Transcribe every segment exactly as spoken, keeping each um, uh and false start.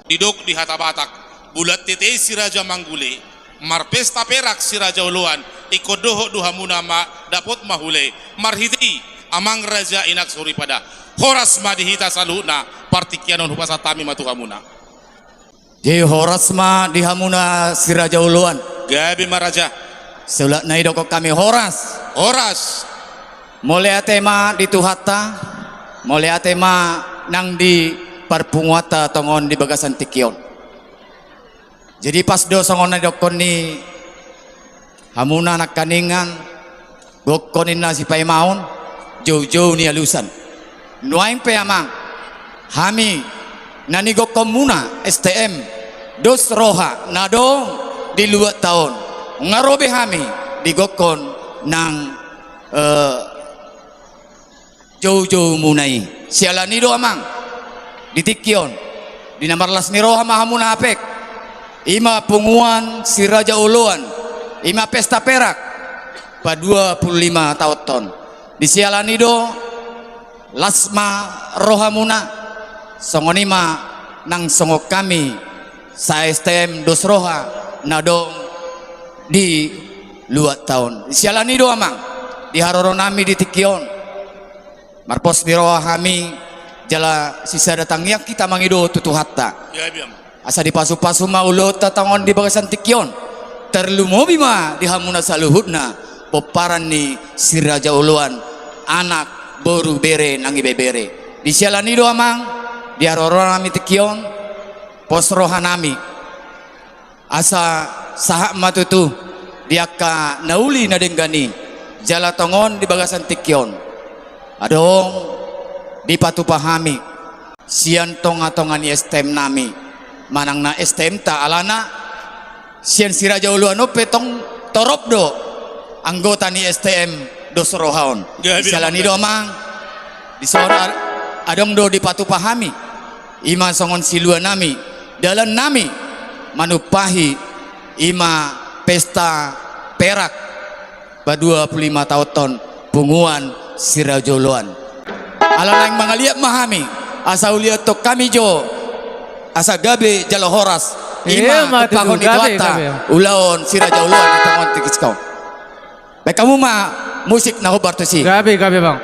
Didok di hata Batak, bulan tete si raja manggule, marpesta perak si raja oloan, ingkon dohot do hamuna ma dapot mahule, marhite i amang raja inang soripada. Horas ma di hita saluhutna, partingkian on hupasahat hami ma tu hamuna. Jadi horas ma di hamuna si raja oloan. Gabe ma raja. Sulak na didokkon hami horas. Horas. Mauliate ma di Tuhanta, mauliate ma nang di parpunguanta tongon di bagasan tingki on. Jadi pas do songon na didokkon ni hamuna nangkaningan, gokkon ninna sipaimaon, joujou ni alusan. Nuaeng pe amang, hami na nigokkonmuna S T M dos roha na adong di luatta on, nga ro be hami digokkon nang, eh, joujoumuna i. Siala ni do amang, di tingki on, di na marlas ni roha ma hamuna hape. I ma punguan si raja oloan, i ma pesta perak, padua pulu lima taonta on. Di siala ni do, las ma rohamuna, songon i ma nang songon hami sa S T M dos roha na adong di luatta on. Di siala ni do amang, di haroro nami di tingki on, marpos ni roha hami, jala sisada tangiang hita mangido tu Tuhanta. Gabe amang. Asa dipasupasu ma ulaonta tongon di bagasan tingki on. Tarlumobi ma di hamuna saluhutna, pomparan ni si raja oloan, anak, boru, bere nang ibebere. Di siala ni do amang, di haroro nami tingki on, pos roha nami. Asa sahat ma tutu di angka na uli na denggan i, jala tongon di bagasan tingki on adong dipatupa hami sian tongatonga ni S T M nami, manang na S T M ta alana sian si raja oloan on pe tong torop do anggota ni S T M dos roha on. Gabe. Di siala ni do amang, di son ad-, adong do dipatupa hami, i ma songon silua nami, dalan nami manumpahi i ma pesta perak padua pulu lima taonta on punguan si raja oloan. Ala naeng mangaliat ma hami, asa uliathon hami jo, asa gabe jala horas. I ma, ima tutu, umpahon ni Tuhanta, gabe, gabe. Ulaon si raja oloan di tongon tingki on. Baen hamu ma musik na hombar tusi. Gabe, gabe bang.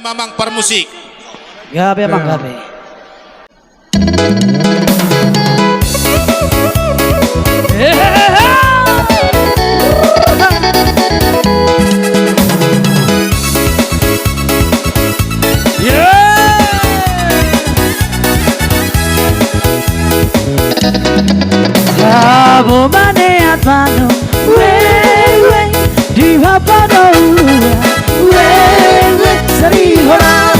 Amang parmusik. Gabe, amang, gabe. Sabo maneat manu, wewe, di hapa do ua, wewe, seri hona.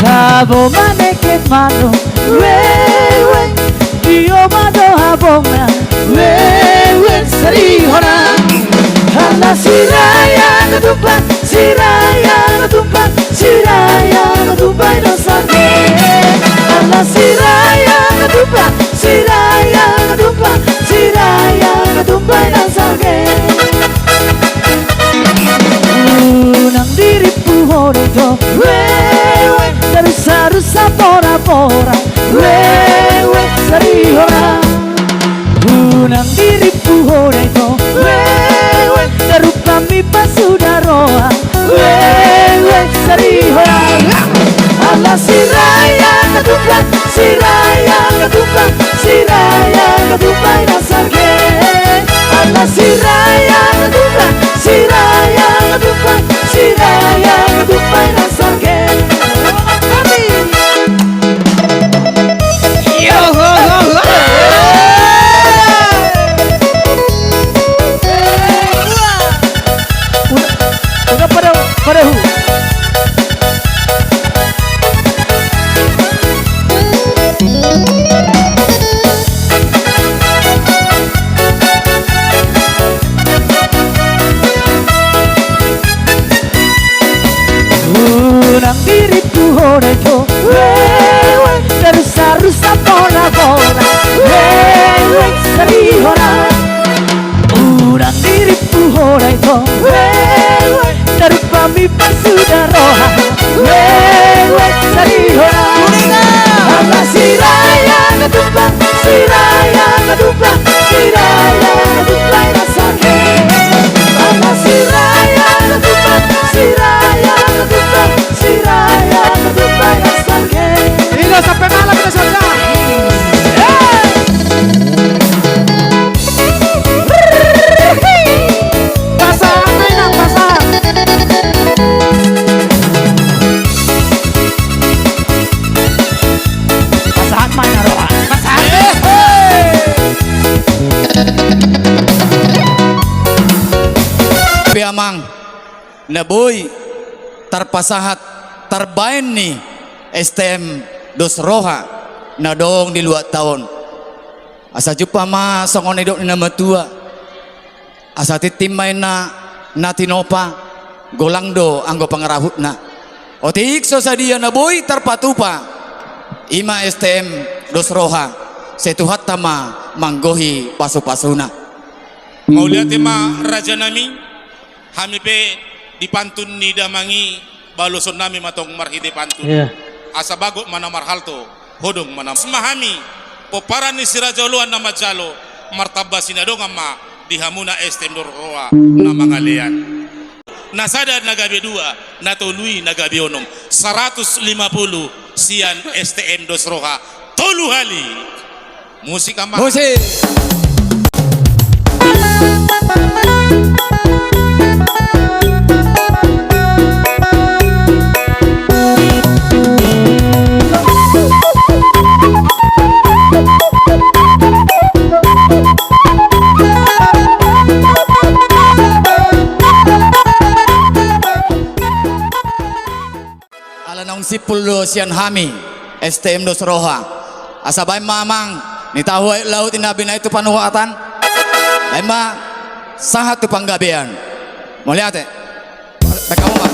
Sabo maneket manu, wewe, di oma do habongna, wewe, seri hona. Ala siraya na tupa, siraya na tupa, siraya na tupa i na sarge. Ala siraya na tupa, siraya na tupa, siraya na tupa i na sarge. Unang dirimpu hona ito, wewe, darusa-rusa pora-pora, wewe, seri hona. Unang dirimpu hona ito, wewe, darupa mi pasuda roha, wewe, seri hona. Ala siraya na tupa, siraya na tupa, siraya na tupa i na sarge. Ala siraya na tupa, siraya na tupa, siraya na tupa i na sarge. Udah, udah pada, pada hu. Unang dirimpu hona ito, wewe, darusa-rusa pora-pora, wewe, seri hona. Unang dirimpu hona ito, wewe, darupa mi pasuda roha, wewe, seri hona. Ala siraya na tupa, siraya na tupa, siraya na tupa i na sarge. Ala siraya na tupa, siraya na tupa, siraya na tupa i na sarge. Ida sampe malam ida saja. Pasahat ma, inang, pasahat. Pasahat ma, inang, roha. Pasahat. Pe amang, na boi tarpasahat, tarbaen ni S T M Dos Roha na adong di luatta on. Asa jumpang ma songon nidok ni na matua. Asa tintin ma inna na tinopa, golang do anggo pangarahutna. Otik so sadia na boi tarpatupa, i ma S T M Dos Roha, sai Tuhanta ma manggohi pasupasuna. Mauliate ma rajanami, hami pe di pantun ni damang i, balosonnami ma tong marhite pantun. Iya. Asa bagot ma na marhalto, hodong ma na ma hami, pomparan ni Si Raja Oloan na manjalo, martamba sinadongan ma di hamuna S T M Dos Roha na mangalean. Na sada na gabe dua, na tolu i na gabe onom, saratus lima pulu sian S T M Dos Roha, tolu hali. Musik, amang. Musik. Ala naung simpul do sian hami, S T M Dos Roha. Asa baen ma amang, ni tahu aek laut i na binaen tu panuhatan. Baen ma sahat tu panggabean. Mauliate. Baen hamu ma.